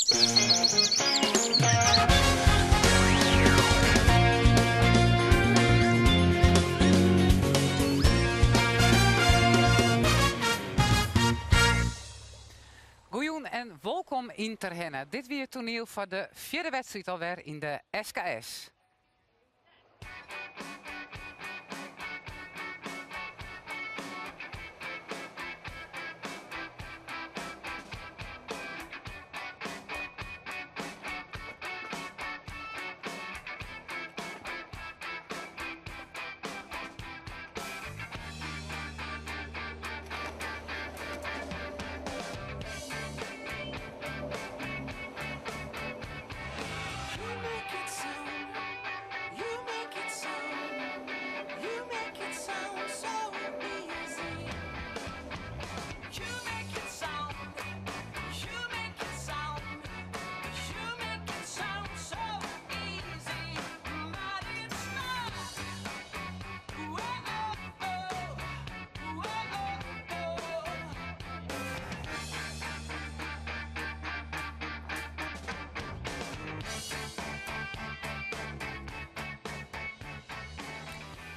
Goejûn en wolkom yn Terherne. Dit wie it toaniel foar de fjirde wedstriid alwer yn de SKS.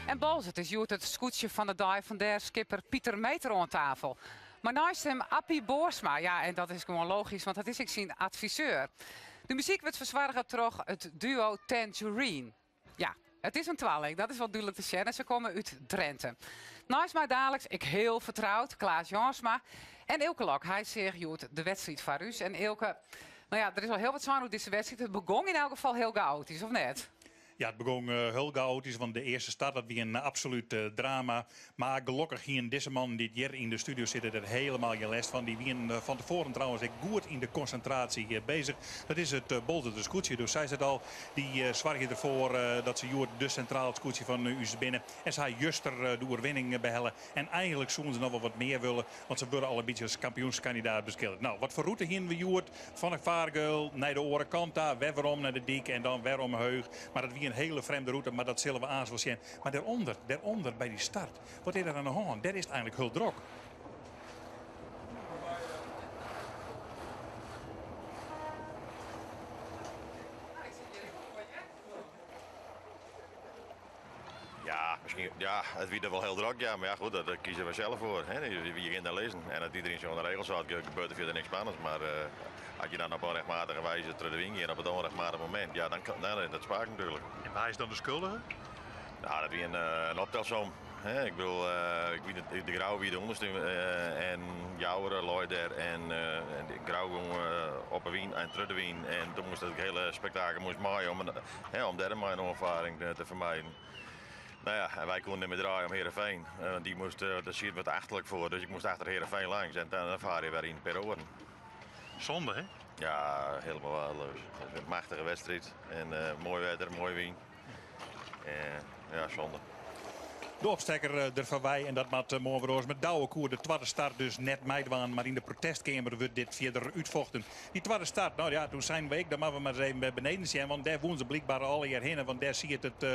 En Boalsert is hjoed it skûtsje fan de dei fandêr skipper Pieter Meeter oan tafel. Mar neist him Appie Boorsma. Ja, en dat is gewoan logysk, want dat is ek syn adviseur. De muzyk wurdt fersoarge troch it duo Tangerine. Ja, it is in twalling, dat is wol dúdlik te sjen. En se komme út Drenthe. Neist my daliks, ek hiel fertroud, Klaas Jânsma en Eelke Lok. Hy seach hjoed de wedstriid foar ús. En Eelke, no ja, der is al hiel wat sein oer dizze wedstriid. It begong yn elk gefal hiel gaoatysk, of net? Ja, it begong hiel gaoatysk, want de earste start dat wie in absolút drama. Mar gelokkich hienen dizze mannen dy't hjir yn de studio sitte der helemaal gjin lêst fan. Dy wienen fan tefoaren trouwens ek goed yn de konsintraasje bezich. Dat is it Bolserter skûtsje, do seist it al. Dy soargje derfoar dat se hjoed de sintraal skûtsje fan ús binne. En se ha juster de oerwinning behelle. En eigenlik soenen se noch wol wat mear wolle, want se wurde al in bytsje as kampioenskandidaat beskilderd. No, wat foar rûte hienen we hjoed? Fan de fargeul nei de oare kant ta, wer werom nei de dyk en dan wer omheech. Mar dat wie in hele frjemde rûte, mar dat sille we aanst wol sjen. Mar dêrûnder, dêrûnder by dy start, wat is der oan de hân? Dêr is it eigenlik hiel drok. Ja, miskien, ja, it wie der wol hiel drok, ja, mar ja, goed, dat kieze we sels foar. Hè. Je gean der lizzen en as iedereen sich oan de regels hâldt, gebeurt der fierder niks spannends. Mar as je dan op ûnrechtmatige wijze troch de wyn gean op it ûnrechtmatige momint, ja, dan, dan rint it spaak natuerlik. En wa is dan de skuldige? Nou, dat wie in optelsom. Hè. Ik bedoel, ik wie de, de Grou wie de ûnderste en Joure lei dêr en de Grou gong op 'e wyn en troch de wyn en toen moast it hiele spektakel moast mei om, hè, om dêr mei in oanfaring te fermijden. Nou ja, en wy koene net mear draaie om Heerenveen. Want dy moast, dêr siet wat achterlik foar, dus ik moast achter Heerenveen langs en dan faar je wer yn in pear oaren. Zonde, hè? Ja, helemaal waardeloos. Het is een machtige wedstrijd en moai wetter, moai wyn. Ja, zonde. De opstekker der foarby en dat moat moarn wer oars. Mar Douwe koe de twadde start dus net meidwaan, mar yn de protestkeamer wurdt dit fierder útfochten. Dy twadde start, no ja, doe seinen we ek, dan moatte we mar ris even by beneden sjen, want dêr woenen se blykber allegear hinne, want dêr siet it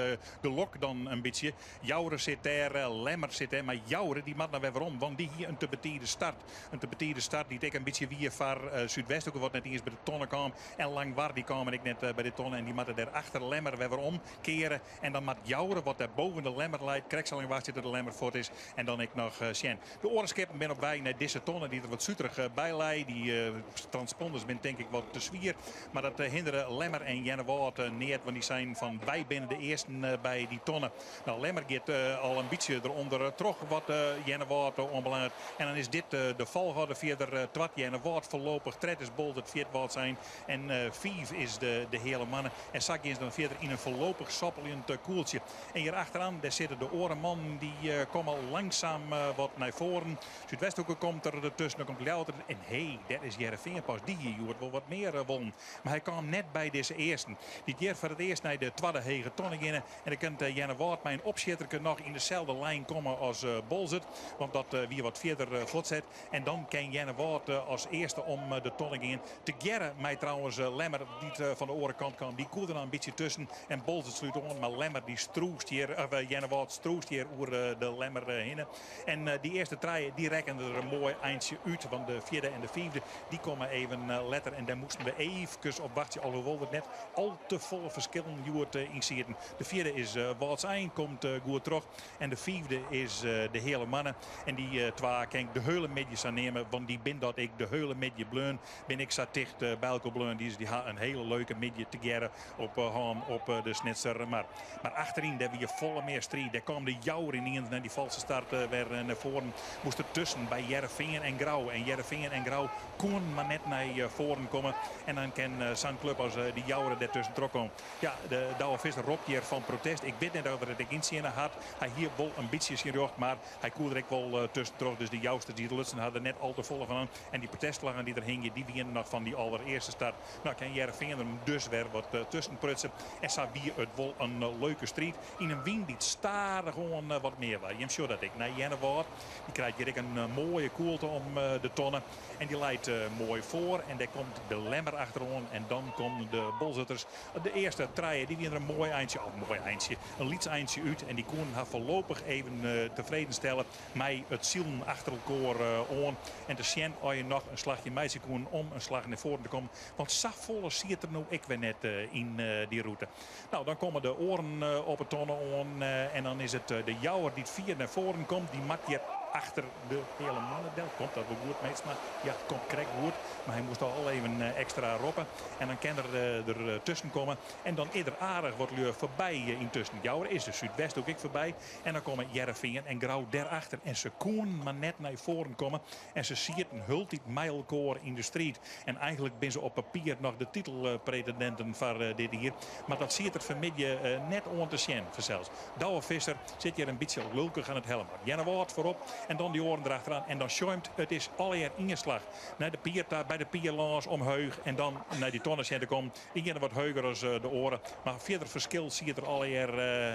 gelok dan in bytsje. Joure sit dêr, Lemmer sit dêr, mar Joure dy moat no wer werom, want dy hie in te betide start. In te betide start dy't ek in bytsje wie foar Súdwesthoeke, wat net iens by de tonne kaam. En Langwar dy kamen ek net by de tonne en dy moatte dêr achter Lemmer wer werom keare. En dan moat Joure, wat dêr boven de Lemmer leit, krekt sa lang wachtsje tot de Lemmer fuort is en dan ek noch sjen. De oare skippen binne op wei nei dizze tonne dy't der wat suterich by lei. Dy transponders binne tink ik wat te swier. Mar dat hindere Lemmer en Earnewâld neat, want dy seinen fan wy binne de earsten by dy tonne. No, Lemmer giet al in bytsje derûnder troch wat Earnewâld oanbelanget. En dan is dit de folchoarder fierder. Twad Earnewâld foarlopich, tred is Boalsert, fjird Wâldsein en fiif is de Heale Moanne. En sa gean se dan fierder yn in foarlopich soppeljend kûltsje. En hjir achteran, dêr sitte de oare mannen, dy komme langsaam wat nei foaren. Súdwesthoeke komt der dertusken, dan komt Ljouwert en hé, dêr is Hearrenfean pas. Dy hie hjoed wol wat mear wollen. Mar hy kaam net by dizze earsten, dy't hjir foar it earst nei de twadde hege tonne geane. En dan kin Earnewâld mei in opsjitterke noch yn deselde lijn komme as Boalsert, want dat wie wat fierder fuortset. En dan kin Earnewâld as earste om de tonne gean. Tegearre mei trouwens Lemmer, dy't fan de oare kant kaam. Dy koe der noch in bytsje tusken. En Boalsert slút oan, mar Lemmer dy strûst hjir, of Earnewâld strûst hjir. hjir oer de Lemmer hinne. En dy earste trije dy rekken der in moai eintsje út, want de fjirde en de fiifde dy komme even letter en dêr moasten we eefkes op wachtsje, alhoewol der net al te folle ferskillen hjoed yn sieten. De fjirde is Wâldsein, komt goed troch. En de fiifde is de Heale Moanne. En dy twa kin ik de heule middei sa neame, want dy bin dat ek de heule middei bleaun. Bin ek sa ticht by elkoar bleaun. Dy ha in hele leuke middei tegearre op hân op de Snitser Mar. Mar achteryn, dêr wie folle mear striid. Dêr kaam de Jouwer yniens nei dy false start wer nei foaren. Moast der tusken by Hearrenfean en Grou. En Hearrenfean en Grou koenen mar net nei foaren komme. En dan kin sa'n klup as de Jouwer dêr tusken troch komme. Ja, de Douwe Visser ropt hjir fan protest. Ik wit net oft er it ek yntsjinne hat. Hy hie wol in bytsje syn rjocht, mar hy koe der ek wol tuskentroch. Dus de Jousters dy't lutsen ha der net al te folle fan oan. En dy protestflaggen dy't der hingje, dy wienen noch fan dy allerearste start. No kin Hearrenfean der dus wer wat tusken prutse. En sa wie it wol in leuke striid yn in wyn dy't stadichoan wat mear waard. Jim sjogge dat ek nei Earnewâld. Dy krijt hjir ek in moaie koelte om de tonne. En dy leit moai foar. En dêr komt de Lemmer achteroan. En dan komme de Boalserters. De earste trije dy wiene der in moai eintsje, of moai eintsje, in lyts eintsje út. En dy koenen har foarlopich even tefreden stelle mei it silen achter elkoar oan. En te sjen oft je noch in slachje meitsje koenen om in slach nei foaren te kommen. Want safolle siet der no ek wer net yn dy rûte. No, dan komme de oaren op 'e tonne oan en dan is it de Jouwer dy't fier nei foaren komt. Dy moat hjir achter de Heale Moanne del. Komt dat wol goed, Meetsma? Ja, komt krekt goed. Mar hy moast al even ekstra roppe. En dan kin er der tusken komme. En dan is der aardich wat lju foarby yntusken. Jouwer is de Súdwesthoek ek foarby. En dan komme Hearrenfean en Grou dêrachter. En se koenen mar net nei foaren komme. En se sieten hieltyd mei elkoar yn de striid. En eigenlik binne se op papier noch de titelpretendinten foar dit jier. Mar dat siet der fanmiddei net oan te sjen fansels. Douwe Visser sit hjir in bytsje lulkich oan it helmhout. Earnewâld foarop en dan dy oaren derachteraan. En dan sjoint it is allegear ien slach. Nei de pier ta, by de pier lâns omheech en dan nei dy tonne sjen te kommen. De iene wat heuger as de oare, mar fierder ferskil siet der allegear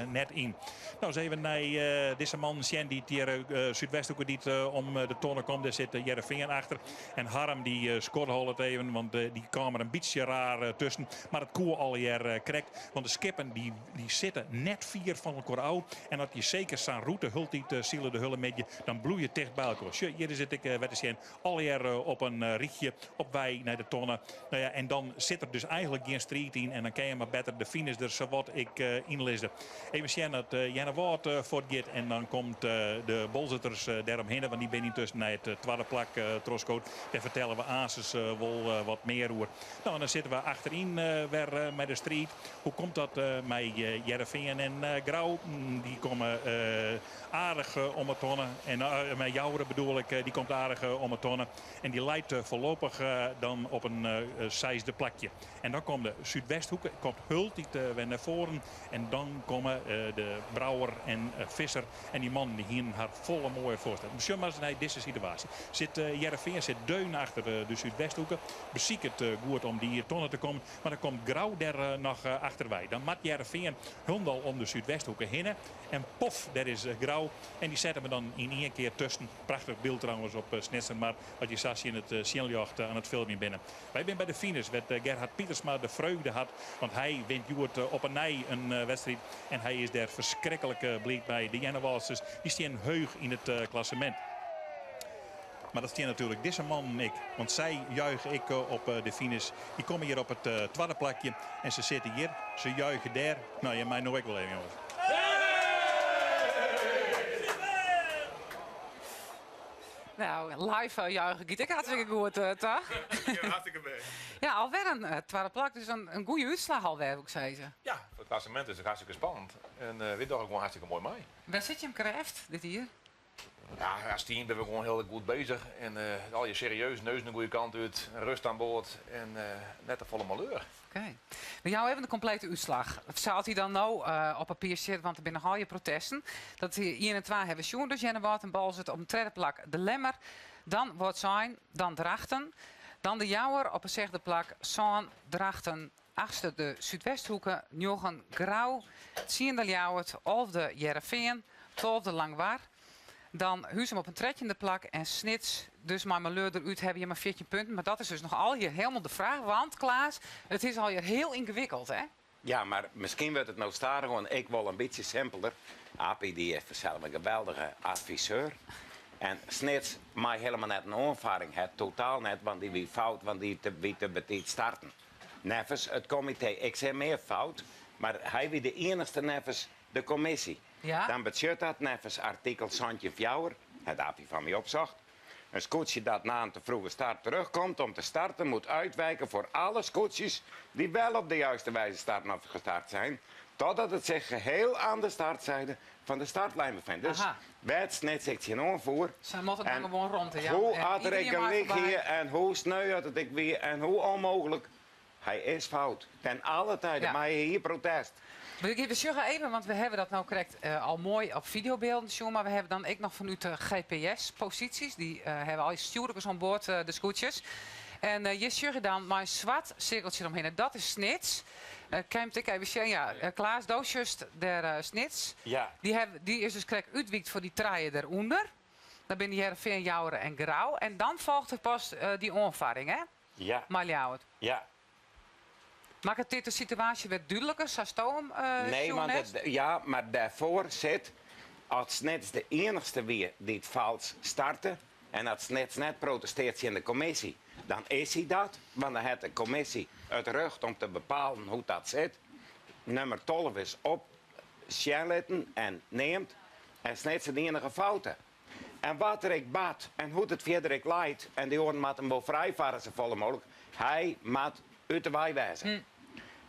net yn. No ris even nei dizze mannen sjen dy't hjir Súdwesthoeke dy't om de tonne komt. Dêr sit Hearrenfean achter. En Harm dy skodhollet even, want dy kaam der in bytsje raar tusken. Mar it koe allegear krekt, want de skippen dy sitte net fier fan elkoar ôf. En as je seker sa'n rûte hieltyd sile de hiele middei, dan bliuw je ticht by elkoar. Sjoch, hjir is it ek wer te sjen. Allegear op in rychje op wei nei de tonne. No ja, en dan sit der dus eigenlik gjin striid yn en dan kin je mar better de finish der sawat ek ynlizze. Even sjen dat Earnewâld fuortgiet en dan komt de Boalserters dêromhinne, want dy binne yntusken nei it twadde plak trochskood. Dêr fertelle we aansens wol wat mear oer. No, en dan sitte we achteryn wer mei de striid. Hoe komt dat mei Hearrenfean en Grou? Dy komme Aardich om 'e tonne. En mei Joure bedoel ik, dy komt aardich om 'e tonne. En dy leit foarlopich dan op in seisde plakje. En dan komt de Súdwesthoeke, komt hieltyd wer nei foaren. En dan komme de Brouwer en Visser. En dy mannen dy hienen har folle moaier foarsteld. Sjoch mar ris nei dizze situaasje. Sit Hearrenfean sit deun achter de Súdwesthoeke. Besiket goed om dy tonne te kommen. Mar dan komt Grou dêr noch achterwei. Dan moat Hearrenfean hielendal om de Súdwesthoeke hinne. En pof, dêr is Grou. En dy sette we dan yn ien kear tusken. Prachtich byld trouwens op Snitsermar, as je sa tsjin it sinljocht oan it filmjen binne. Wy binne by de finish, wêr't Gerhard Pietersma de freugde hat, want hy wint hjoed op 'e nij in wedstriid. En hy is dêr ferskriklik bliid mei. De Earnewâldsters dy stean heech yn it klassemint. Mar dat stean natuerlik dizze mannen ek, want sy juiche ek op de finish. Dy komme hjir op it twadde plakje en se sitte hjir, se juiche dêr. No, jim meie no ek wol even, jonges. Nou, live juichen giet ek hartstikke goed, toch? Ja, hartstikke bêst. Ja, alwer in twadde plak, dus in goede útslach alwer, woe ik sizze. Ja, foar it klassemint is it hartstikke spannend en wy dogge gewoan hartstikke moai mei. Wêr sit jim krêft dit jier? Ja, as team binne we gewoan hiel goed bezich en allegear serieus, neus de goede kant út, rust aan board en net te folle maleur. Oké. We jouwe even de komplete útslach. Sa't hy dan no op papier sit, want der binne noch allegear protesten. Dat ien en twa hawwe we sjoen, dus Earnewâld en Boalsert op in tredde plak de Lemmer, dan Wâldsein, dan Drachten, dan de Jouwer op in sechde plak, sân Drachten, achtste de Súdwesthoeke, njoggen Grou, tsiende Ljouwert, alfde Hearrenfean, tolfde Langwar, dan Huzum op in trettjinde plak en Snits. Dus mei maleur derút hawwe je mar 14 punten. Mar dat is dus noch allegear hielendal de fraach, want Klaas, it is allegear hiel yngewikkeld, hè? Ja, mar miskien wurdt it no stadichoan ek wol in bytsje simpeler. Appie dy is fansels in geweldige adviseur. En Snits mei helemaal net in oanfarring ha, totaal net, want dy wie fout, want dy wie te betiid starten. Neffens it komitee. Ik sis mear fout, mar hy wie de iennichste neffens de kommisje. Ja. Dan betsjut dat neffens artikel 17 fjouwer, hat Appie foar my opsocht, Een skûtsje dat na een te vroege start terugkomt om te starten moet uitwijken voor alle skûtsjes die wel op de juiste wijze starten of gestart zijn, totdat het zich geheel aan de startzijde van de startlijn bevindt. Dus Aha. wêr't Snits ek tsjinoan foer. Sy moatte dan En gewoan romte jaan. Hoe En at er ek iedereen mei gelyk foarby. hie en hoe sneu at it ek wie en hoe onmooglik, hy is fout. Ten alle tijden Ja. mei hy protest. We sjogge even, want we hawwe dat no krekt al moai op fideobylden sjoen, mar we hawwe dan ek noch fanút de GPS-posysjes, dy hawwe al stjoerkes oan board, de skûtsjes. En hjir sjogge je dan mei in swart sirkeltsje deromhinne, dat is Snits. Kin ik even sjen? Ja, Klaas, do sjochst dêr Snits. Ja. Dy hawwe, dy is dus krekt útwykt foar dy trije derûnder. Dan binne Hearrenfean, Joure en Grou. En dan folget der pas dy oanfarring, hè? Ja. Mei Ljouwert. Ja. Makket dit de situaasje wer dúdliker, sa'tsto him Nee, sjoen want hast? it, ja, mar dêrfoar sit, as Snits de iennichste wie dy't falsk starte en as Snits net protesteart tsjin de kommisje, dan is hy dat, want dan hat de kommisje it rjocht om te bepalen hoe't dat sit. Nummer 12 is op sjen litten en neamd en Snits is de iennige foute. En wat der ek bart en hoe't it fierder ek leit, en dy oaren moatte him wol frijfarre safolle mooglik, hy moat út de wei wêze.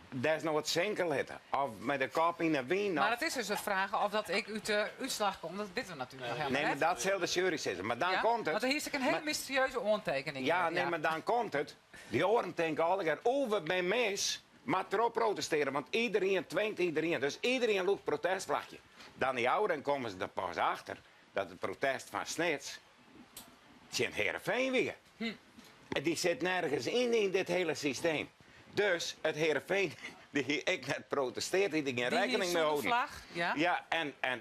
Desnoads sinke litte of mei de kop yn 'e wyn. Mar Of... it is dus de fraach oft dat ek út de útslach komt, dat witte we natuerlik noch helemaal Nee, mar net. dat sil de sjuery sizze. Mar dan Ja? komt it. Want der is ek in hiele Mar- mysterieuze oantekening. Ja, nee, mar dan komt it. Dy oaren tinke allegear, oeh, we binne mis. Mar troch protestearje, want iderien twingt iderien. Dus iderien lûkt protestflachje. Dan dy oaren komme se der pas achter dat it protest fan Snits tsjin Hearrenfean wie. En dy sit nergens yn yn dit hiele systeem. Dus it Hearrenfean dy hie ek net protesteard, dy hie gjin Dy hie rekkening mei sûnder holden. flach, ja. Ja,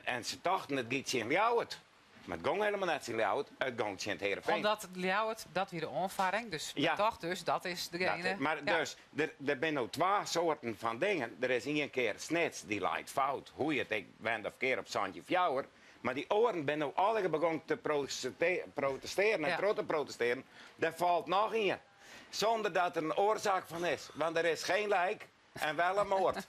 en se tochten it giet tsjin Ljouwert. Mar it gong helemaal net tsjin Ljouwert, it gong tsjin it Hearrenfean. Omdat Ljouwert, dat wie de oanfarring, dus Ja. toch dus, dat is degene. Dat, mar Ja. dus, der binne no twa soarten fan dingen. Der is ien kear Snits, dy leit fout, hoe je it ek wend of kear op santjin fjouwer. Mar dy oaren binne no allegear begûn te protestearen en Ja. troch te protestearen. Der falt noch ien, sûnder dat der in oarsaak fan is. Want der is geen lijk en wel een moard.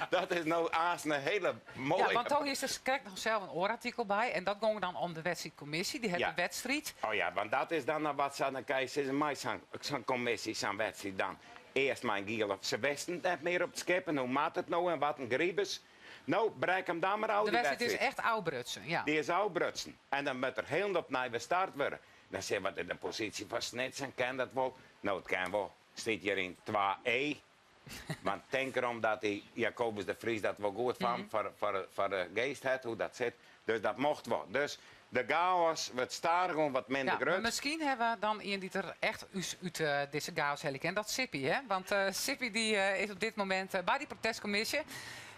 Dat is no aanst in hiele moaie. Ja, want dan is der krekt noch sels in oar artikel by. En dat gong dan om de wedstriidkommisje. Dy hat Ja. de wedstriid. Oh ja, want dat is dan noch wat sa, dan kinne je sizze, mei sa'n kommisje, sa'n wedstriid dan. Earst mei in giele, se wisten it net mear op it skip en hoe moat it no en wat in gribus. No, brek him dan mar ôf, De dy wedstriid is wedstriid. echt ôfbrutsen, ja. Dy is ôfbrutsen. En dan moat der hielendal opnij wer start wurde. Dan sizze wat is de posysje fan Snits en kin dat wol? No, it kin wol. Stiet hjir yn 2E. Want tink erom dat dy Jacobus de Vries dat wol goed foar de geast hat, hoe dat sit. Dus dat mocht wol. Dus de chaos wurdt stadichoan wat minder Ja, grut. mar miskien hawwe we dan ien dy't der echt ús út dizze chaos helje kin. Dat is Sippy, hè? Want Sippy dy is op dit momint by dy protestkommisje.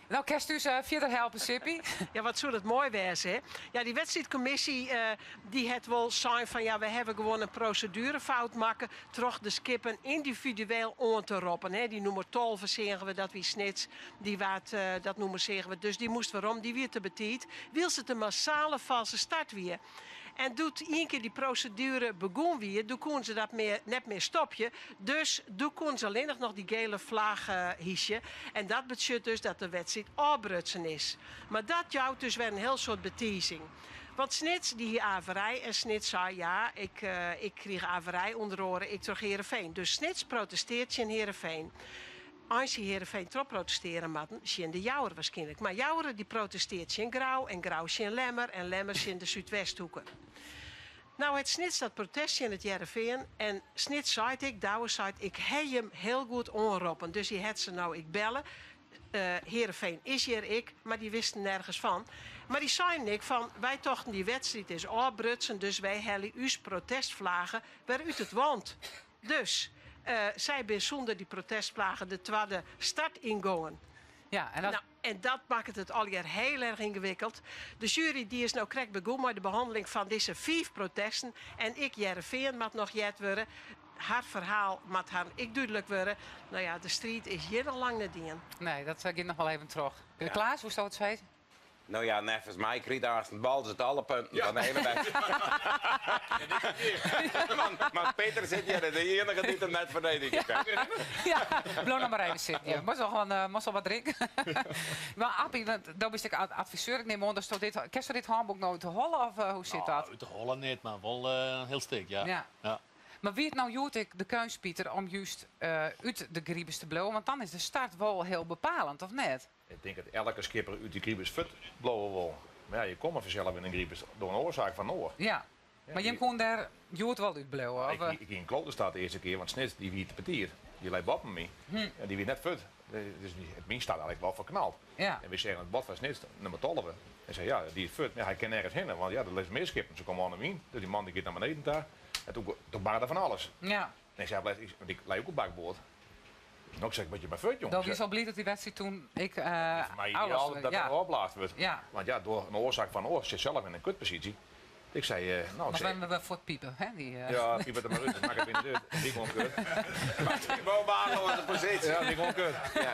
No, kinst ús fierder helpe, Sippy? Ja, wat soe dat moai wêze, hè? Ja, dy wedstriidkommisje dy hat wol sein fan ja, we hawwe gewoan in proseduerefout makke troch de skippen yndividueel oan te roppen. Hè. Dy nûmer 12 seagen we, dat wie Snits, dy waard, dat nûmer seagen we, dus dy moast werom, dy wie te betiid, wylst it in massale falske start wie. En doe't ien kear dy proseduere begûn wie, doe koene se dat mear, net mear stopje. Dus doe koene se allinnich noch dy gele flagge hysje. En dat betsjut dus dat de wedstriid ôfbrutsen is. Mar dat jout dus wer in hiel soad betizing. Want Snits dy hie averij en Snits sei ja, ik krige averij ûnder oare ek troch Hearrenfean. Dus Snits protesteart tsjin Hearrenfean. Eins hie Hearrenfean troch protestearje moatten tsjin de Jouwer waarskynlik. Mar Jouwer dy protesteart tsjin Grou en Grou tsjin Lemmer en Lemmer tsjin de Súdwesthoeke. No hat Snits dat protest tsjin it Hearrenfean en Snits seit ek, Douwe seit, ik ha jim hiel goed oanroppen. Dus hy hat se no ek belle. Hearrenfean is hjir ek, mar dy wisten nergens fan. Mar dy seinen ek fan, wy tochten dy wedstriid is ôfbrutsen, dus wy helje ús protestflagge wer út it want. Dus sy binne sûnder dy protestflagge de twadde start yngongen. Ja, en dat No, en dat makket it allegear hiel erch yngewikkeld. De sjuery dy is no krekt begûn mei de behanneling fan dizze 5 protesten. En ek Hearrenfean moat noch heard wurde. Har ferhaal moat harren ek dúdlik wurde. No ja, de striid is hjir al lang net dien. Nee, dat giet noch wol even troch. Klaas, hoe soe it sizze? No ja, neffens my krijt aansten Boalsert alle punten fan de hiele wedstriid. Want Peter sit hjir, de iennige dy't him net ferdedigje kin. Ja, bliuw noch mar even sitten. Ja. Moatst noch moatst noch wat drinke. Mar Appie, want do bist ek adviseur, ik nim oan datsto dit, kensto dit hânboek no út de holle of hoe sit dat? No, út de holle net, mar wol in hiel stik, ja. Ja. Mar wie it no hjoed ek de keunst, Pieter, om just út de gribus te bliuwen? Want dan is de start wol hiel bepalend, of net? Ik tink dat elke skipper út de gribus fuort bliuwe wol. Mar ja, je komme fansels yn in gribus door in oarsaak fan oar. Ja, mar jim koenen dêr hjoed wol út bliuwe, of? Ik hie in klote start de earste kear, want Snits dy wie te betiid. Dy lei boppen my en dy wie net fuort. Dus myn start eigentlik wol ferknald. En wy seagen it bord fan Snits, nûmer 12. En sei ja, dy is fuort. Mar hy kin nergens hinne, want ja, der lizze mear skippen, se komme oan de wyn. Dus dy man dy giet nei beneden ta. En toen barde fan alles. En ik sei, want ik lei ek op bakboard. No, ik sei, moat je mar fuort, jonge. Do wiest al bliid dat dy wedstriid toen ek Foar my ideaal dat er ôfblaasd wurdt. Want ja, door in oarsaak fan oar sit sels in in kutposysje. Ik sei, no, ik sei... Mar we fuortpipe, hè? Dy, Ja, piep it der mar út, dat makket my net út. Wie gewoan kut. Wol waardeloaze posysje. Ja, wie gewoan kut. Ja.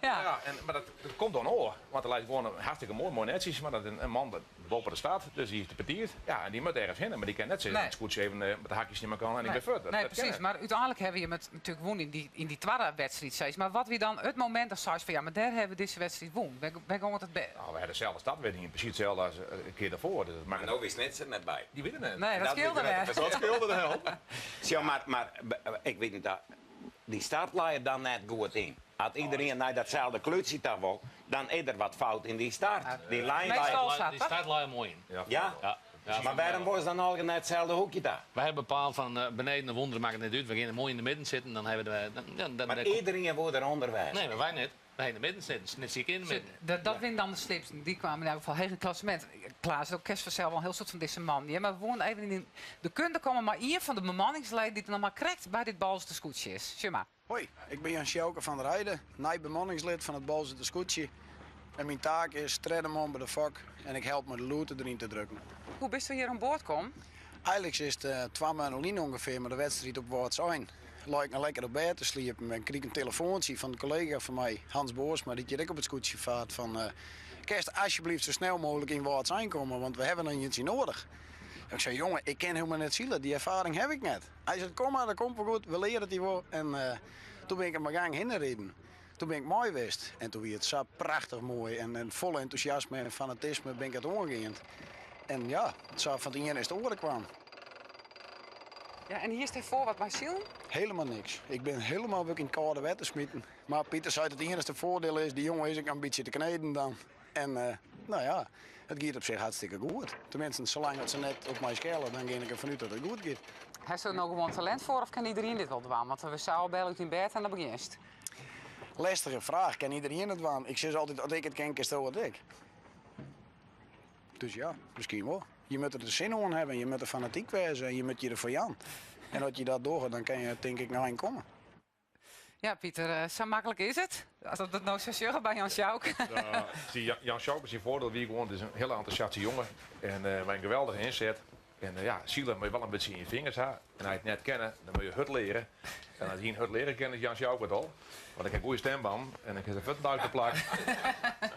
Ja, en, mar dat, dat komt dan oar. Want der leit gewoan in hartstikke moai, moai netsjes, mar dat in man dat boppe de start, dus dy is te betiid. Ja, en dy moat ergens hinne, mar dy kin net sizze, it skûtsje even met de hakjes tsjin elkoar en ik bin fuort. Nee, presys. Mar úteinlik hawwe jim it natuerlik wûn yn dy twadde wedstriid, seis. Mar wat wie dan it momint dat seist fan ja, mar dêr hawwe we dizze wedstriid wûn? Wêr gong it it bêst? No, we hawwe deselde start wer dien, presys itselde as in kear derfoar. Dus dat makket Mar no wie Snits der net by. Dy wie der net. Nee, dat skeelde wer. Dat skeelde de hel. Sjoch, mar ik wit net, dy start lei er dan net goed yn. As iderien nei datselde klútsje ta wol, dan is der wat fout yn dy start. Dy lijn lei. Meastal sa, Dy start lei er moai yn. Ja? Ja. Mar wêrom wolst dan allegear nei itselde hoekje ta? Wy hawwe bepaald fan beneden of ûnder makket net út, we geane moai yn de midden sitten, dan hawwe we de, dan, Mar iderien woe derûnder wêze. Nee, mar wy net. Wy yn de midden sitten. Snits ek yn de midden. Dat wienen dan de slimsten. Dy kwamen yn elk gefal heech yn it klassemint. Klaas, do kenst fansels wol in hiel soad fan dizze mannen hjir, mar we woenen even yn de kunde komme mei ien fan de bemanningsleden dy't noch mar krekt by dit Boalserter skûtsje is. Sjoch mar. Hoi, ik bin Jan Sjouke van der Heide, nij bemanningslid fan it Boalserter skûtsje. En myn taak is tredde man by de fok en ik help mei de lûd deryn te drukken. Hoe bisto hjir oan board kommen? Eigenlik is it twa moannen lyn ûngefear mei de wedstriid op Wâldsein. Lei ik noch lekker op bêd te sliepen en krige ik in telefoantsje fan in kollega fan my, Hans Boorsma, dy't hjir ek op it skûtsje fart, fan kinst alsjeblieft sa snel mooglik yn Wâldsein komme, want we hawwe noch ientsje noadich. Ik sei, jonge, ik kin hielendal net sile, dy erfaring haw ik net. Hy sei, kom mar, dat komt wol goed, we leare it dy wol. En toen bin ik der mar gau hinne riden. Toen bin ik mei west en toen wie it sa prachtich moai en en fol entûsjasme en fanatisme bin ik it oangeand. En ja, sa fan it iene is it oare kwam. Ja, en hiest dêrfoar wat mei silen? Helemaal niks. Ik bin helemaal yn it kâlde wetter smiten. Mar Pieter sei it iennichste foardiel is, dy jonge is ek in bytsje te kneden dan. En no ja, it giet op sich hartstikke goed. Teminsten, salang dat se net op my skelle, dan gean ik derfan út dat it goed giet. Hast der no gewoan talint foar of kin iderien dit wol dwaan? Want we sa al belle út dyn bêd en dan begjinst. Lestige fraach, kin iderien it dwaan? Ik sis altyd, as ik it kin, kinsto it ek. Dus ja, miskien wol. Je moatte der sin oan hawwe, je moatte fanatyk wêze en je moatte je derfoar jaan. En as je dat dogge, dan kinne je tink ik nei ein komme. Ja, Pieter, sa maklik is it. As we dat no sa sjogge by Jan Sjouke. Ja, Jan Sjouke syn foardiel wie gewoan, it is in hiele entûsjaste jonge en mei in geweldige ynset. En ja, sile moat je wol in bytsje yn je fingers ha. En as je it net kenne, dan moat je hurd leare. En as ien hurd leare kin, is Jan Sjouke it al. Want ik ha goede stimbannen en ik ha de fuotten op de plak.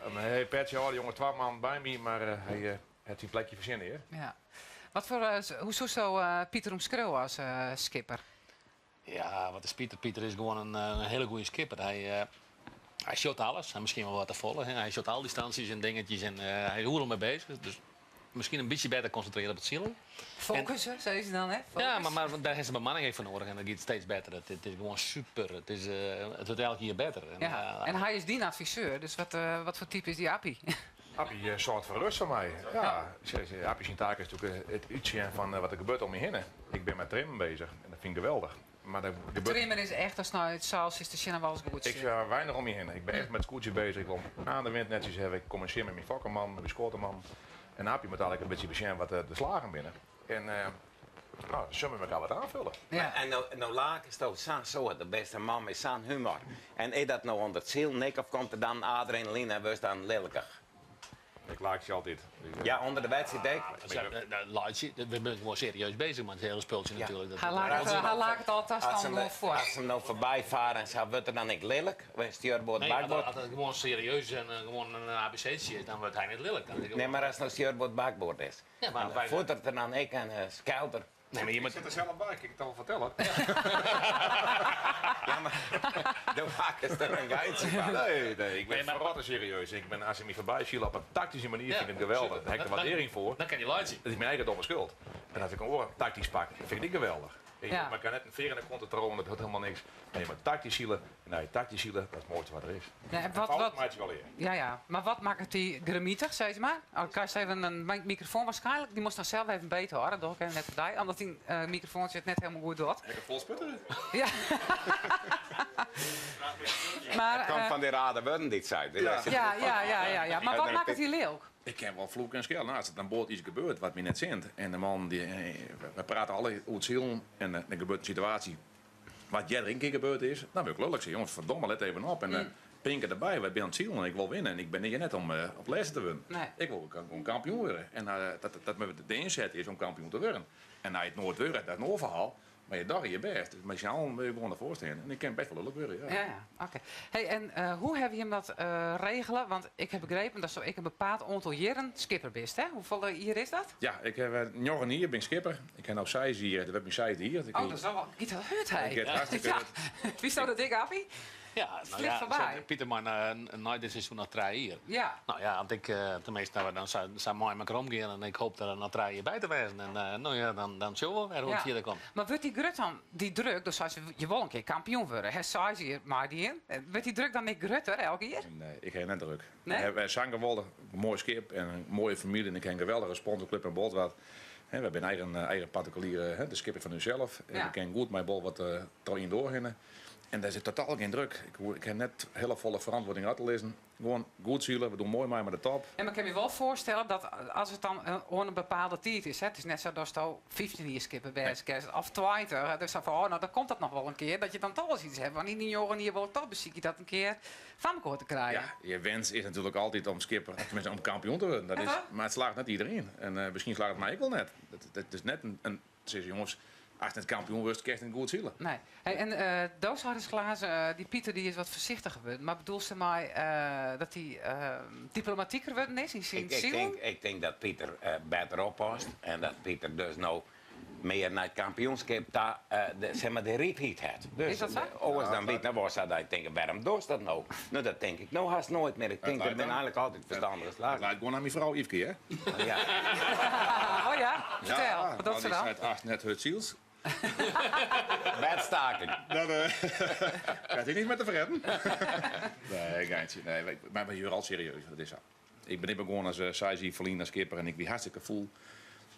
En hy petsje âlde jonge twa man by my, mar hy hat syn plekje fertsjinne hjir. Ja. Wat foar, hoe soesto Pieter omskriuwe as skipper? Ja, wat is Pieter? Pieter is gewoan in hiele goede skipper. Hy, hy sjocht alles, en miskien wol wat te folle. Hy sjocht al dy stantsjes en dingetjes en hy is oeral mei bezich. Dus miskien in bytsje better konsintrearje op it silen. Fokussen, sizze se dan, hè? Focus. Ja, mar dêr ha se bemanning even foar nedich en dat giet steeds better. It is gewoan super. It is, it wurdt elk jier better. En, Ja, en hy is dyn adviseur, dus wat, wat foar type is dy Appie? Appie soarget foar rêst foar my. Ja, Appie syn taak is natuerlik it útsjen fan wat der gebeurt om my hinne. Ik bin mei trimmen bezich en dat fyn ik geweldich. Mar der gebeurt. Trimmen is echt ast nei it seil sitst te sjen en alles goed Ik sit. sjoch weinich om my hinne. Ik bin echt mei it skûtsje bezich. Ik wol aan de wind netsjes hawwe. Ik kommunisearje mei myn fokkerman, mei myn skoaterman. En Appie moat eigentlik in bytsje besjen wat de slagen binne. En no, dan sille we elkoar wat oanfolje. Ja. En no, no lakesto sa'n soad, do bist in man mei sa'n humor. En is dat no ûnder it silen ek of komt der dan adrenaline en wurdst dan lilkich? Ik laitsje altyd. Ja, ûnder de wedstriid ek. Laitsje, we binne gewoan serieus bezich mei it hiele spultsje natuerlik. Hy laket alle tastannen gewoan fuort. As se him no foarby fare en sa, wurdt er dan ek lilk? Of stjurboard bakboard? Nee, as it gewoan serieus en gewoan in ABC'tsje is, dan wurdt hy net lilk. Nee, mar as it no stjurboard bakboard is, fuotteret er dan ek en skelt er? Nee, maar je moet... Ik sit der sels by, kin ik it al fertelle? Ja, mar do makkest der in geitsje fan. Nee, nee, ik bin ferrotte serieus. Ik bin, as se my foarby sile op in taktyske manier, fyn ik it geweldich. Dêr ha ik de waardearring foar. Dan kin je laitsje. Dat is myn eigen domme skuld. En as ik in oar taktysk pak, fyn ik dit geweldich. Ja. Mar ik kan net in fear yn de kont te trouwen, dat docht helemaal niks. Nee, mar taktysk sile, nee, taktysk sile, dat is it moaiste wat der is. Nee, En wat, fouten wat, meitsje we allegear. ja, ja. Mar wat makket dy grimmitich, sis mar? Oh, krijst even in microfoon waarschijnlijk. Dy moatst dan sels even beet hâlde. Dat doch ik even net foar dy, omdat dyn mikrofoantsje it net hielendal goed docht. Ek in fol sputter? Ja. Mar, It komt fan dy rare wurden dy't seit. Ja, ja, ja, ja, ja. Mar wat makket dy lilk? Ik kin wol floeke en skelle. No, as der dan boat iets gebeurt wat my net sint en de man dy, wy prate alle oer it silen en der gebeurt in situaasje wat earder ek in kear gebeurd is, dan wurd ik lullik. Sis, jonges, ferdomme, let even op en pinke derby, wy binne oan it silen en ik wol winne en ik bin hjir net om op lêste te wurden. Ik wol gewoan kampioen wurde en dat de ynset is om kampioen te wurden. En as je it noait wurde, dat is in oar ferhaal. Mar je dogge je bêst, dus mei syn allen moatte je gewoan derfoar stean. En ik kin bêst wol lulk wurde, ja. Ja, ja, oké. Hey, en hoe hawwe jim dat regele? Want ik ha begrepen datsto ek in bepaald oantal jierren skipper bist, hè? Hoefolle jier is dat? Ja, ik ha njoggen jier bin ik skipper. Ik ha no seis jier, dat wurdt myn seisde jier. Oh, dat is al, giet dat hurd, hè? Dat giet hartstikke hurd. Witsto dat ek, Appie? Ja, Het nou vliegt ja, voorbij. Pieter mei nei dit seizoen noch trije jier. Ja. Nou ja, want ik, tenminste, nou, dan sa mei elkoar omgean en ik hoop der noch trije jier by te wêzen. En eh, nou ja, dan, dan sjogge we wer hoe't it Ja. fierder komt. Mar wurdt dy grut dan, dy druk? Do seist, je wolle in kear kampioen wurde. Hè, seis jier meidien. Wurdt dy druk dan ek grutter elk jier? Nee, ik ha net druk. Nee? Wy sa'n geweldich moai skip en in moaie famylje en ik ha in geweldige sponsorclub in Bolsward. Hè, we binne eigen, eigen partikuliere, hè, de skipper fan ússels. En Ja. we kinne goed mei Bolsward uh, troch ien doar hinne. En dêr sit totaal gjin druk. Ik ha net hiele folle ferantwurding ôf te lizzen. Gewoan goed sile, we dogge moai mei mei de top. En mar ik kin my wol foarstelle dat as it dan oan in bepaalde tiid is, hè, it is net sa datsto 15 jier skipper wêze kinst of 20, dus dan fan, oh, no dan komt dat noch wol in kear, dat je dan toch wolris iets hawwe fan yn dy njoggen jier wol ik toch besykje dat in kear foar mekoar te krijen. Ja, je wens is natuerlik altyd om skipper, tenminste om kampioen te wurden. Dat Ja, is, toch? mar it slagget net iderien. En miskien slagget it my ek wol net. Dat is net in sizze jonges, ast net kampioen wurdst, kinst net goed sile. Nee. Hey, en uh, do seidest Klaas, uh, dy Pieter dy is wat foarsichtiger wurden. Mar bedoelst dermei uh, dat hy diplomatiker wurden is yn syn Ik, silen? ik tink dat Pieter better oppast en dat Pieter dus no mear nei it kampioenskip ta de, sis mar, de rypheid hat. Dus, Is dat sa? Oars dan wie it no wol sa dat ik tink, wêrom dochst dat no? No, dat tink ik no hast noait mear. Ik tink, dat binne eigentlik altyd ferstannige slaggen. It leit gewoan oan myn frou Yfke, hè? Ja. Oh ja? Fertel, Ja, wat docht se want dan? dy seit, ast net hurd sylst. Wedstaking. Dan krijst hy niks mear te fretten. Nee, geintje. Nee, mar wy wurde al serieus, dat is sa. Ik bin ek begûn as seis jier ferlyn as skipper en ik wie hartstikke fûl.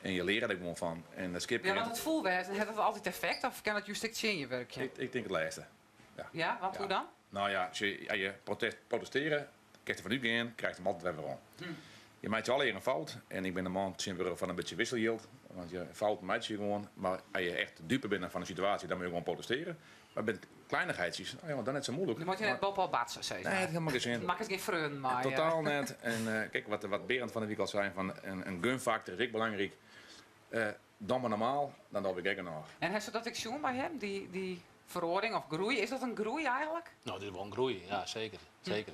En je leare der gewoan fan. En dat skipper Ja, want it fûl wêzen, hat dat altyd effekt of kin dat just ek tsjin je wurkje? Ik tink it lêste. Ja. Ja, want hoe dan? No ja, as je protestearje, kinst derfan útgean, krijst him altyd wer werom. Je meitsje allegear in fout en ik bin in man tsjintwurdich fan in bytsje wisseljild. Want je fouten meitsje je gewoan, mar as je echt dupe binne fan in situaasje, dan moatte je gewoan protestearje. Mar binne kleinigheidjes, oh ja, dan net sa moeilik. Dan moat je net boppe-op batse, sis Nee, dat helemaal geen zin. Makkest gjin freonen mei. Totaal net. En kijk, wat Berend fan 'e wike al sei, fan in gunfactor is ek belangryk. Dan mar normaal, dan doch ik ek genôch. En hast dat ek sjoen by him, dy feroaring of groei? Is dat in groei eigentlik? No, dit is wol in groei, ja, seker. Seker.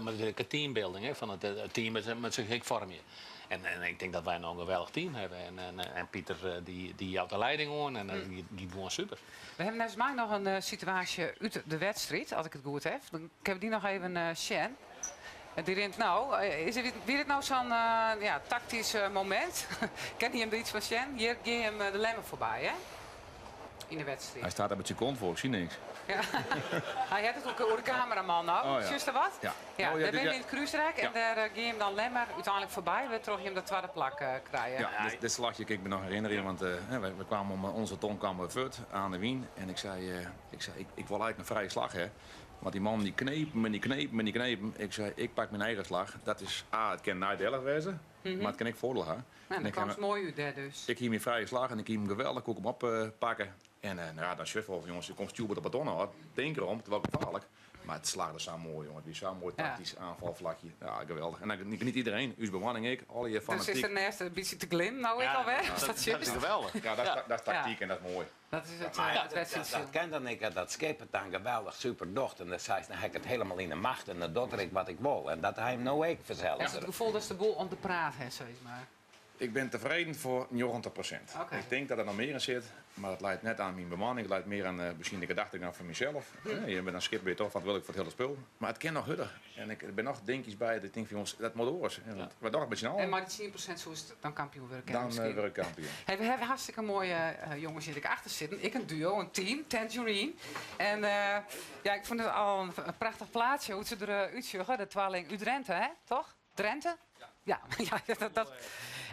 Mar it is ek in teambuilding, hè, fan it team moat sich ek foarmje. En ik tink dat wy no in geweldich team hawwe. En Pieter dy jout de leiding oan en dat giet gewoan super. We hawwe neffens my noch in situaasje út de wedstriid, as ik it goed haw. Dan kinne we dy noch even sjen. Dy rint no. Is it, wie dit no sa'n ja, taktysk momint? Kin jim der iets fan sjen? Hjir gean jim de Lemmer foarby, hè? Yn de wedstriid. Hy stiet der met syn kont foar, ik sjoch niks. Ja. Hy hat it oer de kameraman no. Oh, ja. Sjochst der wat? Ja. Ja, Oh, ja, dêr dit- binne we ja. yn it krúsrek en Ja. dêr gean jim dan Lemmer úteinlik foarby, wêrtroch jim dat twadde plak krije. Ja, dit slachje kin ik my noch herinnerje, want hè, we kwamen om onze ton kwamen we fuort aan de wyn. En ik sei, ik, ik wol eigentlik in frije slach hè. Want dy mannen dy knepen en dy knepen en dy knepen. Ik sei, ik pak myn eigen slach. Dat is A, it kin neidielich wêze, mar it kin ek foardiel ha. Nou, dan kaamst moai út dêr dus. Ik hie myn frije slach en ik hie him geweldich, koe ik him oppakke. En nou ja, dan sjochst wol fan jonges, der komt stjoerboard op it ôf. Tink derom, it is wol gefaarlik. Mar it slagge sa moai, jonge. It wie sa'n moai taktysk aanvalvlakje. Ja, geweldich. En dan geniet iedereen, ús bemanning ek, allegear Dus fanatyk. is der nêst in bytsje te glimmen no ek alwer? Ja, Dat dat is geweldich. Ja, dat is taktyk en dat is moai. Dat is it, Maar it wedstriidsje. dat kin dan ek, dat skip it dan geweldich super docht en dan seist, dan ha ik it hielendal yn 'e macht en dan docht er ek wat ik wol. En dat ha him no ek fansels. Hast it gefoel datst de boel oan de praat hast, sis mar? Ik bin tefreden foar 90%. Ik tink dat der noch mear yn sit, mar dat leit net oan myn bemanning, it leit mear oan miskien de gedachtegang fan mysels. Je binne dan skipper je toch ferantwurdlik foar it hiele spul. Mar it kin noch hurder. En der binne noch dinkjes by dat ik tink fan jonges, dat moat oars. En we dogge it mei syn allen. En mei dy 10% soest dan kampioen wurde kinne Dan miskien? wurd ik kampioen. Hey, we hawwe hartstikke moaie jonges hjir ek achter sitten. Ek in duo, in team, Tangerine. En ja, ik fûn it al in prachtich plaatsje hoe't se der útsjogge, de twaling út Drenthe, hè? Toch? Drenthe? Ja. Ja, dat, dat.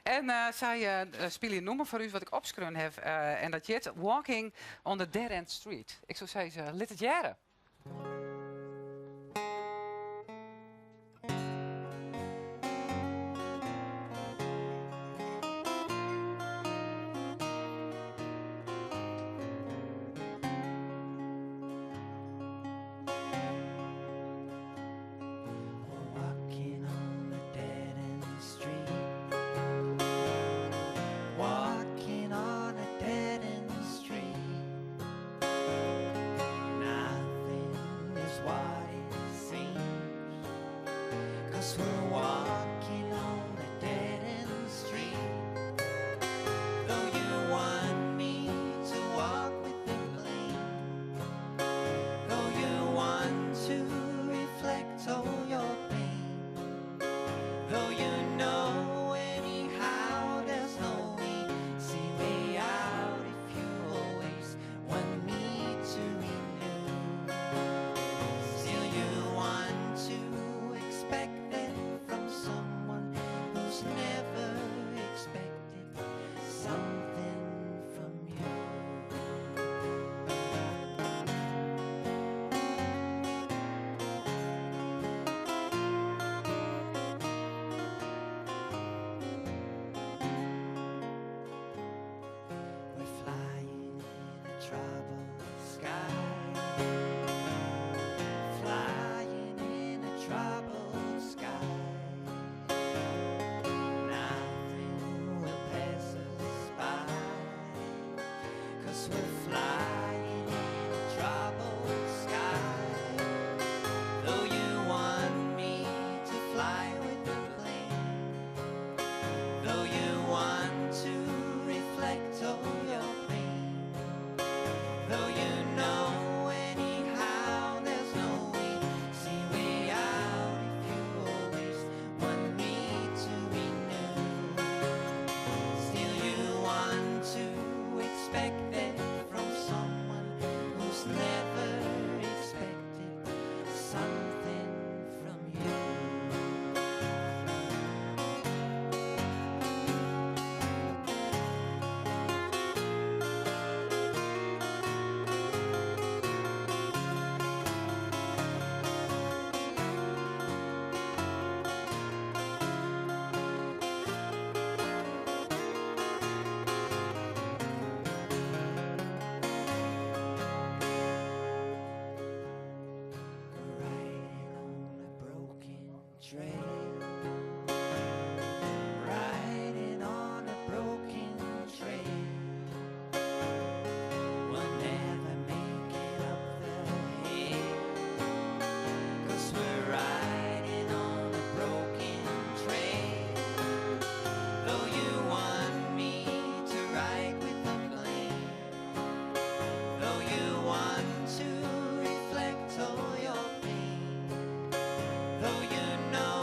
En sy spylje in nûmer foar ús wat ik opskreaun haw. En dat hjit Walking on the Dead End Street. Ik soe sizze, lit it hearre. Walking on the dead end street. Walking on a dead end street. Nothing is what it seems. 'Cause we're walking on the dead end street. Though you want me to walk with the blame. Though you want to reflect all your pain. Though you know anyhow there's no easy way out if you always want me to renew. Still you want to expect it from someone who's never expected something from you. We're flying in a troubled sky. Flying in a troubled sky. Nothing will pass us by. 'Cause we're flying in a troubled sky. Though you want me to fly with the plane. Though you want to reflect all your pain. Though you know anyhow there's no easy way out if you always want me to renew. Still you want to expect it from someone who's never expected something from you. Riding on a broken trail. Riding on a broken trail. We'll never make it up the hill. 'Cause we're riding on a broken trail. Though you want me to ride with the blame. Though you want to reflect all your pain. Though you know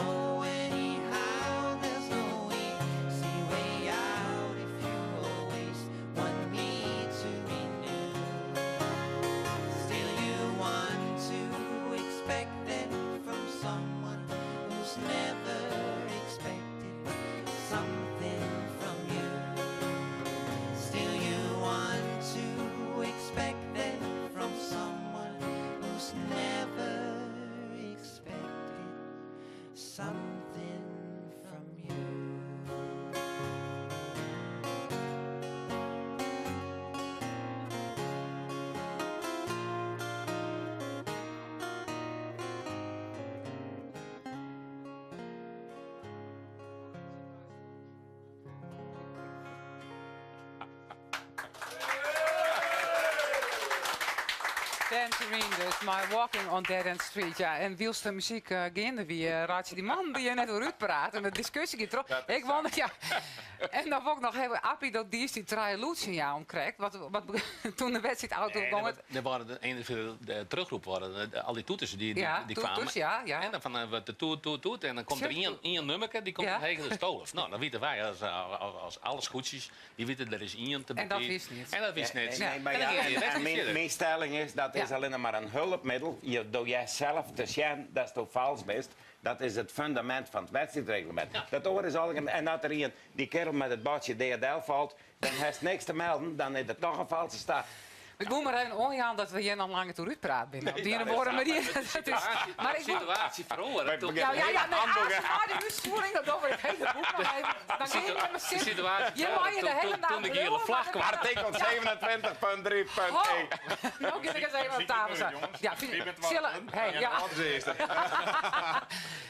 Tangerine dus, mei Walking on Dead End Street. Ja, en wylst de muzyk geande wie, reitsje dy mannen dy't hjir net oer útpraat en de diskusje giet troch. Ik wol, ja. En dan wol ik noch even, Appie, dat diest dy trije lûdssinjalen krekt. Wat, wat, toen de wedstriid auto Nee, gong er it. Er waren de ene de terugroep waren de, al die toeters die, die, Ja, die kwamen. toeters, ja, ja. En dan van wat de toet, toet, toet. En dan komt er Zeg, één nummerke, die komt omheen, de stolf. Nou, dan weten wij als, als, als alle scootjes, die weten er is één te En dat betiid. wist niet. En dat wist niet. Nee, maar En dan ja, ging je en, de en wedstrijd mijn, verder. mijn stelling is, dat is alleen maar een hulpmiddel. Je doet jij zelf te zien dat het vals bent. Dat is het fundament van het wedstrijdreglement. Dat oor is al, en dat er een, die kerel met het bordje DHL valt, dan heeft niks te melden, dan is het toch een valse start. Ik moet maar even ongaan dat we hier nog langer toe uitpraat binnen. Op die dat ene is woorden waar. manier. Dat is, maar ik moet, situatie verloren. Wij Toen- ja, ja, ja, nee, Hamburger. als na de uitvoering, dat doen we het hele boek nog even. Dan ga je met me De zitten. situatie Je mag je de toen- hele toen- dag toen de gele lullen, vlag maar kwam. dan- Artikel 27.3.1. Ho! Nou ga ik eens even op tafel staan. Ja, vind Wie je, bent zullen, hey, ja. Wat is de eerste?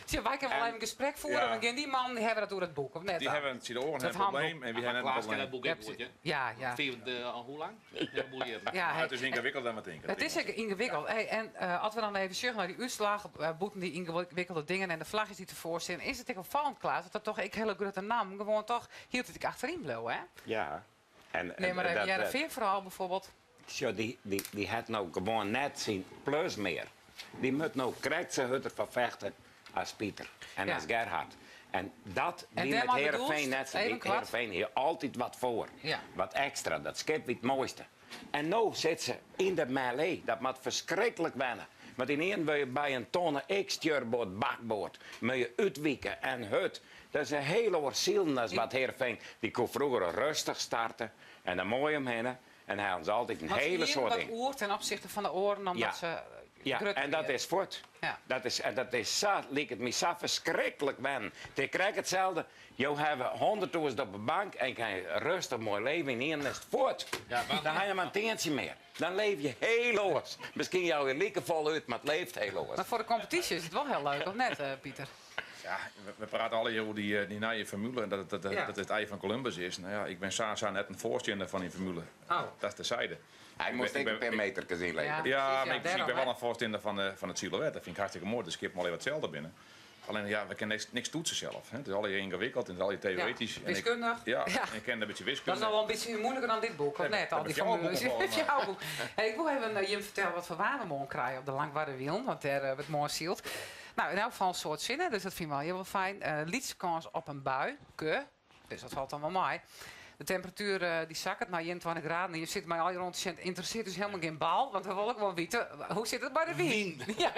Zie, wij kunnen wel even een gesprek voeren. Ja. Want die man die hebben dat door het boek, of net? Die dan? hebben het oren Dat een probleem en wie hebben net Klaas een kent dat probleem. boek Ja, ook goed, hè? Ja, ja. Vier, de, al hoe lang? Ja, boel hier. Ja, Maar hey. het is ingewikkelder dan we denken. Het is ook ingewikkeld. Hey, en als we dan even zeggen naar die uitslag, boeten die ingewikkelde dingen en de vlagjes die ervoor zijn, is het echt opvallend, Klaas, dat dat toch ik hele grote naam gewoon toch hield het ik achterin bleef, hè? Ja. En, Nee, maar en even dat, Heerenveen vooral bijvoorbeeld. Tja, die had nou gewoon net zijn plus meer. Die moet nou correct zijn hutter van vechten als Pieter en als Gerhard. En dat En die met daarmee Heerenveen bedoelst, net zo. even Die kwart. Heerenveen hier altijd wat voor. Ja. Wat extra, dat schip wie het mooiste. En nu zit ze in de melee. Dat moet verschrikkelijk wennen. Want in één wil je bij een tonne X stuurboord, bakboord, moet je uitwieken en hut. Dat is een hele oorziel, dat is wat Heerenveen. Die kon vroeger rustig starten en dan mooi omheen. En hij had altijd een Want hele hier soort wat ding. oor ten opzichte van de oren, omdat Ja. ze Ja, grutter en dat weer. is voort. Ja. Dat is, en dat is zo, lijkt het me zo verschrikkelijk wennen. Ik krijg hetzelfde. Je hebt 100.000 op de bank en kan je rustig mooi leven. En hier is het voort. Ja, maar- Dan ga je maar een tientje meer. Dan leef je heel oors. Misschien jou je lieke vol uit, maar het leeft heel oors. Maar voor de competitie is het wel heel leuk, of net, Pieter? Ja, we praten alle hier over die nieuwe formule en dat, dat, Ja. dat het ei van Columbus is. Nou ja, ik ben Sasa net een voorstander van die formule. Oh. Dat is de zijde. Hij moest ik ik ben- een per meter gezien Ja. leveren. Ja, Precies, ja, maar ik daarom, ben wel hè. een voorstander van het silhouet. Dat vind ik hartstikke mooi. De schip maar wat hetzelfde binnen. Alleen ja, we kennen niks toetsen zelf. Hè. Het is al hier ingewikkeld en het is al hier theoretisch. Ja, En ik- wiskundig. ja, Ja. en ik ken een beetje Dat is wiskunde. al wel een beetje moeilijker dan dit boek, of Heb- net? Al heb die ik jouw formules. boek al, Heb jouw boek. Hey, ik wil even Jim vertellen wat voor waar we morgen krijgen op de Langwarde Wiel, want daar wordt morgen zielt. Nou, in elk geval een soort zinnen, dus dat vind ik wel heel fijn. Liedskans op een bui, ke, dus dat valt dan wel mee. De temperatuur die zakt naar 21 graden. En je zit mij al hier rond te zitten, interesseert dus helemaal geen bal. Want we willen ook wel weten, hoe zit het bij de wien? Ja.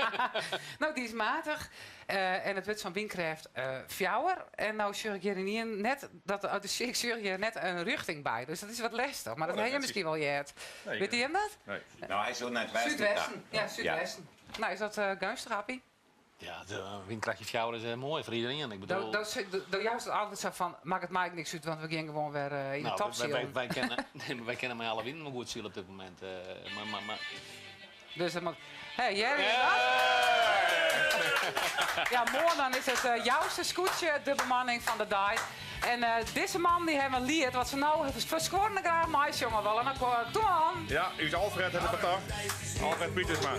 Nou, die is matig. En het wordt zo'n windkracht fjouwer. En nou zag ik hier in net, dat, uit de ik zag hier net een richting bij. Dus dat is wat lastig. Maar dat Oh, dat heb je is- misschien wel jeert. Nee, ik- Weet je hem dat? Nee. Nou, hij is zo naar het westen. Zuidwesten. Ja, zuidwesten. Nou, is dat gunstig, Appie? Ja, de windkrachtje fjouwer is mooi voor iedereen. Ik bedoel, Dat juist het antwoord zo van, maakt het mij niks uit, want we gaan gewoon weer in de nou, top wij kennen, nee, maar wij kennen maar alle winden maar goed zien op dit moment. Maar Dus dat moet... Hé, hey, Jerry, is dat? Ja, morgen dan is het jouwste scootje, de bemanning van de DAI. En deze man die hebben lied, wat ze nou verschoren graag mais, jongen, wel een akkoord. Doe man! Ja, u is Alfred, heb ik het dan. Alfred Pietersma.